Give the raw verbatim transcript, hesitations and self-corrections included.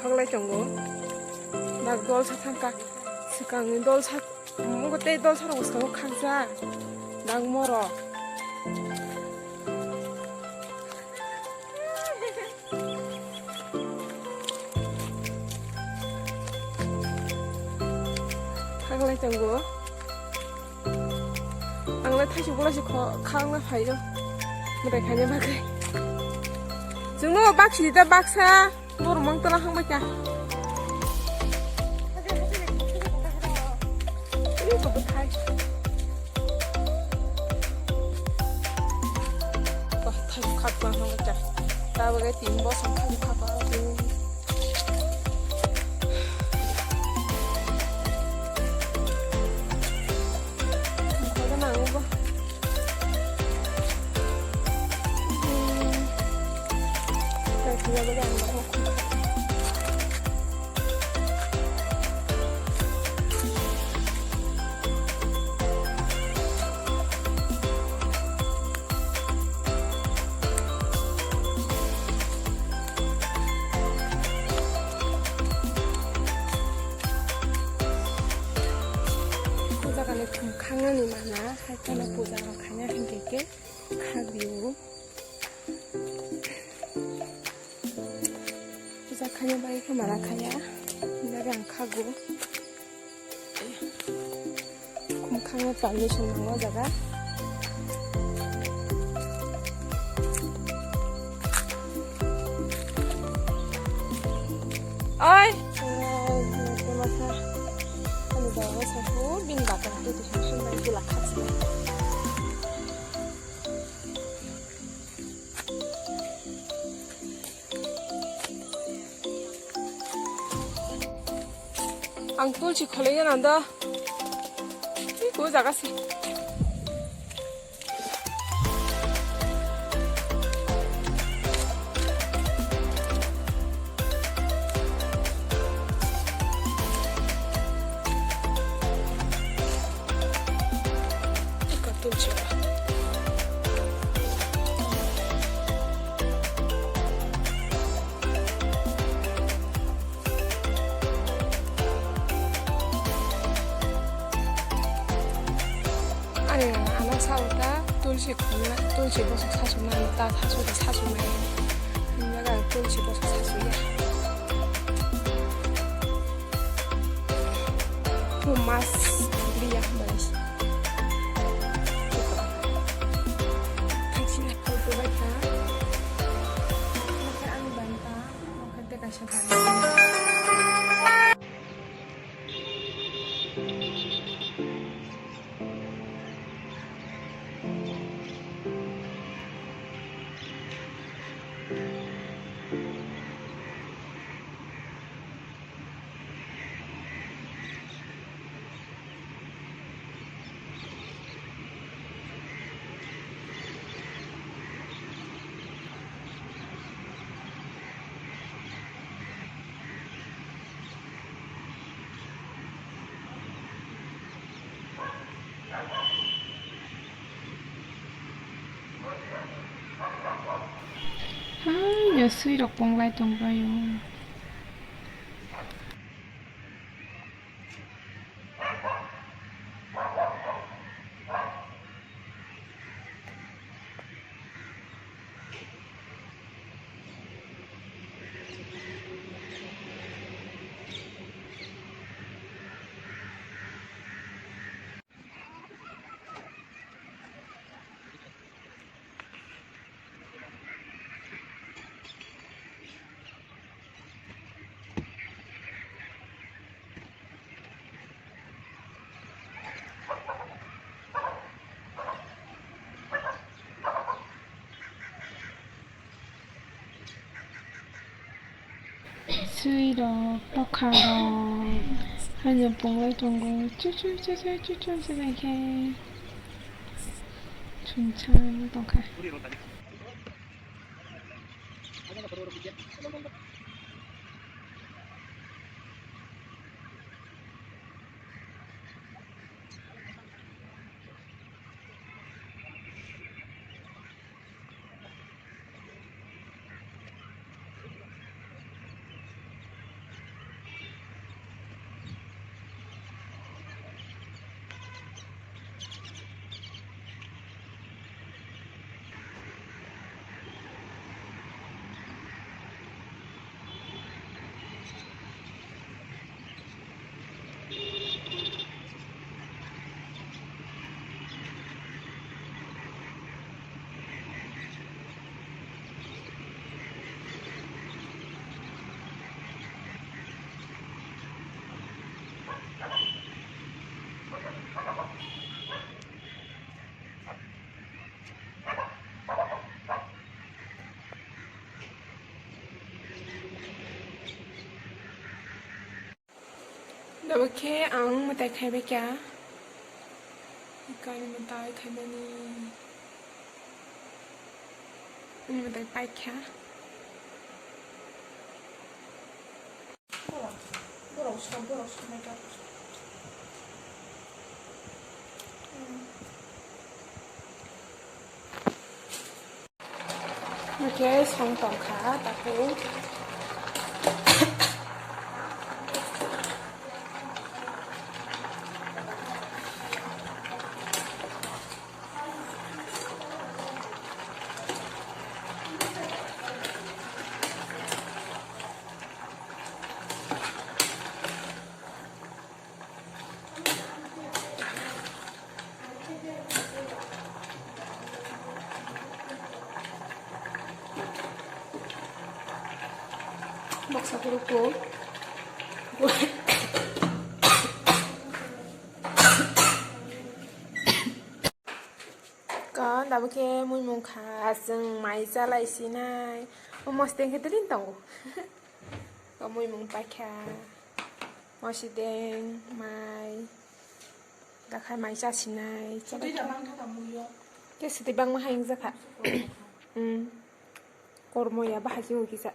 Paglai tongo. Dak dol sa thangka. Swkangni dol sa, omo tei dol sa rok swkango khakjak. Dak morok. Paglai tongo. Ang le thaisok bolai se kho-, khang na phai o. Mwtai khaina bagwi. Chwngno bak sidi da baksa. Borok mang tala hang bai kha. Ini kok bwthai. Wah, thaisok khak ma hang bai kha. Ta bagwi tin bosong thaisok khak ma. O jaga ni khum khangnani mana, hai kheno puja rok khaina hinkhe khe khagrio. Puja khaina bagwi khe mana khaya, hwnba ang khago. Khum khangno permission nango o jaga. Oi! Ani bawa sahu bin bakar tu tu sun bai bulak khatsi. Ang tulsi khwlaiya nang do. Iko jaga se. Ani ano sao ta tulsi khumna, tulsi bosok sasukna, ta sasuk sasuknai. Hwnba ang tulsi bosok sasukya. Pumas liya manis. Thaksina photo bai kha. Mokhe ani banta, mokhe tei kaisa banta. Hai, ya sui rok ponglai tongbai o. Sui rok, tokha rok, haino punglai tongo, chuchu chuchu chuchu chuchu khe chumchang tongkha. Oke, ang mwtai khaibai kha. Kani mwtai khaimani. Mwtai paikha. Borok, borok, borok, borok. Hwnkhe song tongkha takhuk. Baksa kuruku. Kon, tabuk khe muimung kha, chwng mai chalai sinai. O mosteng khe tini tongo. O muimung paikha. Mosideng, mai. Dakhai mai chasinai. Twi da mang kha muiyo. Khe swtwi bangma hai wngjakha. Hmm. Kormo ya bahai se wngkisa.